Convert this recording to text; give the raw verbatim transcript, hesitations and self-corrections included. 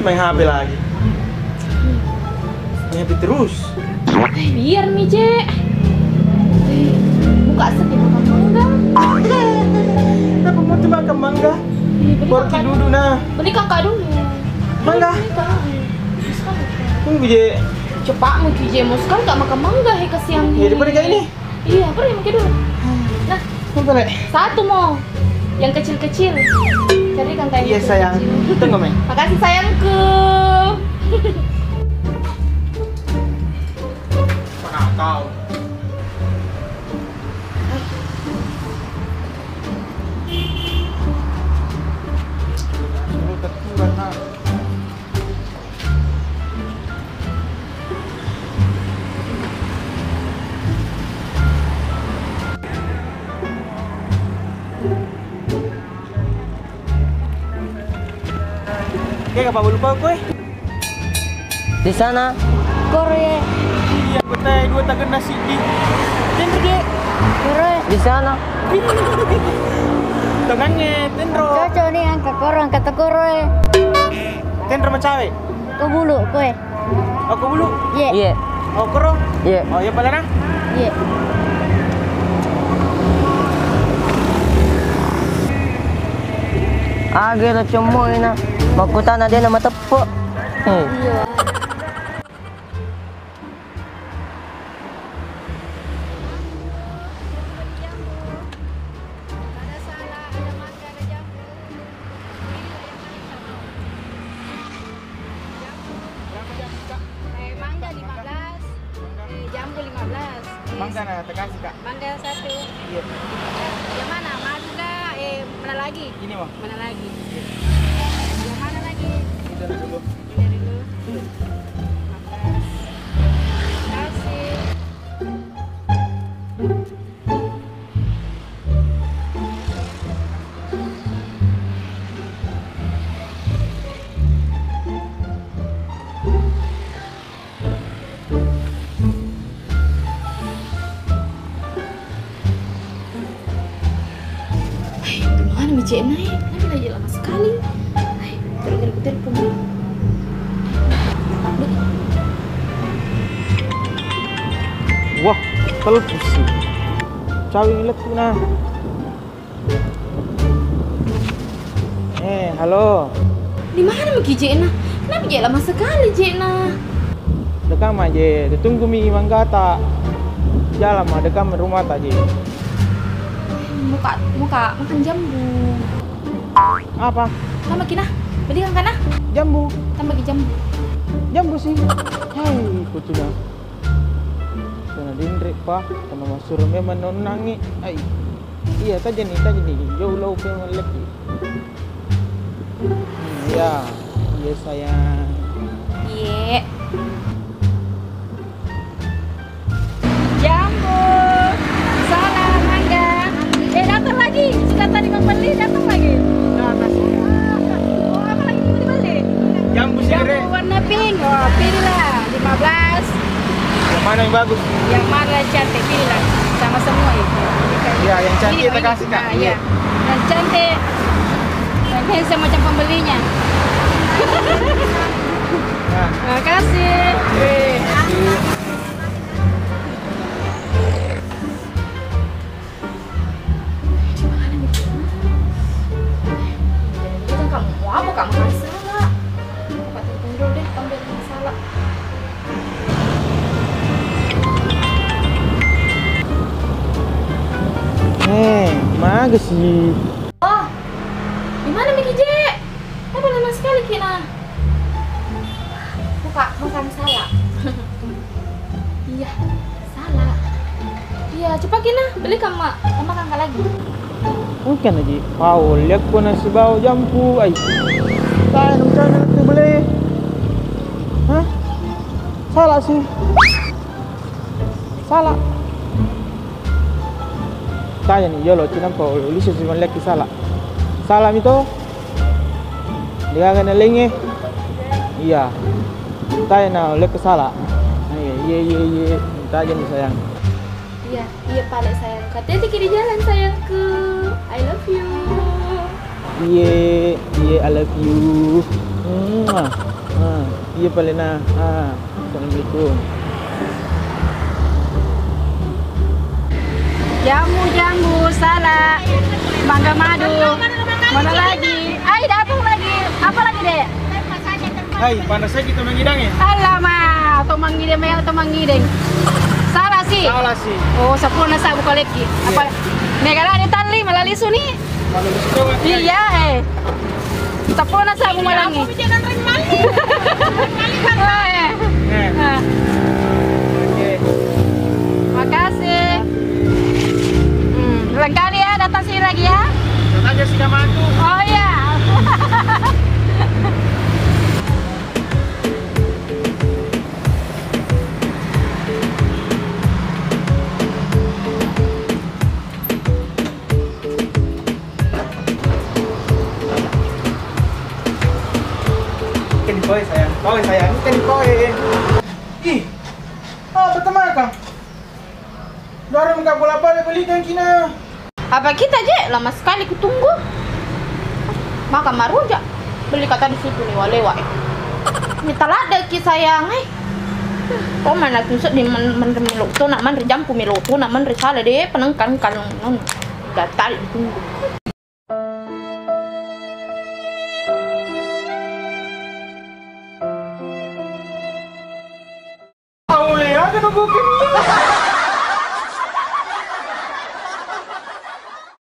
Main H P lagi. Main H P terus. Eh, biar mi, Je. Eh, buka sedih makan mangga. Kenapa mau tuh makan mangga? Eh, beli Baru kakak tidur dulu, nah. Beli kakak dulu. Mangga. Beli kakak. Tunggu, Je. Cepatmu, Ki, Je. Mau sekali gak makan mangga, he, kasihan. Ya, daripada kayak ini. Iya, pergi mungkin dulu. Nah, Sampai, Le. Satu mau. Yang kecil-kecil. Cari kan kayak Iya, kecil-kecil. Sayang. Tunggu, Mei. Makasih, sayangku. Mana tahu. Suruh teguran, nak. Oke, apa lupa aku, eh? Di sana. Koro, ye. Iya, betai dua tagenna sidi. Tenro, Dek. Koro, ye. Di sana. Tenang, eh, tenro. Cocok nih, angka koro, angka tokoro, eh. Tenro macawe. Ko bulu, koe. Oh, ko bulu? Iya. Iya. Oh, koro? Iya. Oh, iya, palana? Iya. Age lo cemmo ina. Makkutana dia nama teppek. Hmm. Iya. Ada salak, ada mangga, ada jambu. Pilihlah yang mana yang kau mau. Jambu. Berapa jambu, Kak? Eh, mangga lima belas, eh, jambu lima belas. Eh, mangga nah, terkasih, Kak. Mangga satu. Iya. Yang mana? Mangga, eh, mana lagi? Ini, Bang. Mana lagi? Iya. Yang mana lagi? Ini dulu. Ini dulu. Iya. Makasih. Hai, di mana mi cek naik? Kenapa lagi lama sekali? Hai, gara-gara ku telepon nih. Wah, telepon sih. Cawi lettu nah. Eh, halo. Di mana maki jekna? Kenapa jek lama sekali jekna? Dekam aja, tutunggumi manggata. Jalan mah dekam rumah tak je. Muka, muka makan jambu. Apa? Tambah kina, beli kan kana? Jambu. Tambah ki jambu. Jambu sih. Hai, kucina. Tena dinrek pa, tena masuro memang nonnangi. Ai. Iya, tajani, tajani. Jauh lau pe mallekki. Hmm, iya. Iya, sayang. Iya. Jambu, salak, mangga. Eh, datang lagi. Sudah tadi membeli, datang lagi. Oh, apa lagi mau dibeli? Jambu sih, Jambu Rek. Warna pink. Oh, pilihlah. Lima belas. Yang mana yang bagus? Yang mana yang cantik, pilihlah. Sama semua itu. Iya, yang cantik ini, kita ini kasih, Kak. Nah, iya. Iya. Yang cantik. Yang handsome macam pembelinya. Nah. Makasih. Oke. Di mana nih? Itu kamu mau apa, kamu kasih salah? Buka telepon dulu deh, ambil yang salah. Eh, maga sih? Oh, di mana Miki, Je? Kenapa lama sekali, Kina? Buka, makan salah. Iya. Salah. Iya, cepat kina, beli kamma. Kamma kangka lagi. Mungkin lagi. Pau, lihat ko nasi bau jampu. Ai. Tae nang cana tu beli. Hah? Salah sih. Salah. Tanya nih, yolo, cinampa lisi si mallekki salah. Salah mi to? Degaga nallengnge? Iya. Tanya na lekka sala. Iya, iya, iya, iya. Minta aja nih, sayang. Iya, iya, pale, sayang. Hati-hati di jalan, sayangku. I love you. Iya, iya, I love you. Mwah. Ah, iya pale na. Ah, assalamualaikum. Jambu, jambu, salah. Mangga madu. Mana lagi? Ai, datang lagi. Apa lagi, Dek? Hai, panas lagi teman ngidang ya? Alamak, teman ngideng, teman ngideng. Salah sih. Salah sih. Oh, sepuluh nasa buka lagi. Apa? Iya. Negara ada tali malah lisu nih. Malah lisu doang, kan? Iya, eh. Sepuluh nasa buka lagi. Oh, eh. Eh. Ah. Oke. Makasih. Hmm, lain kali ya, datang sini lagi ya. Datang aja sih, Kak Mantu. Oh iya. Ikan koi sayang, koi sayang, ikan koi. Ih, apa temaka? Dorong ka bola bale belikan kina. Apa kita je? Lama sekali kutunggu. Maka maruja. Beli kata di situ lewa-lewa eh. Minta ladde ki sayang eh. Kok mana tu sedih men men melo tu nak man jampu melo tu nak man sala deh penengkan kalau non. Udah tarik ditunggu.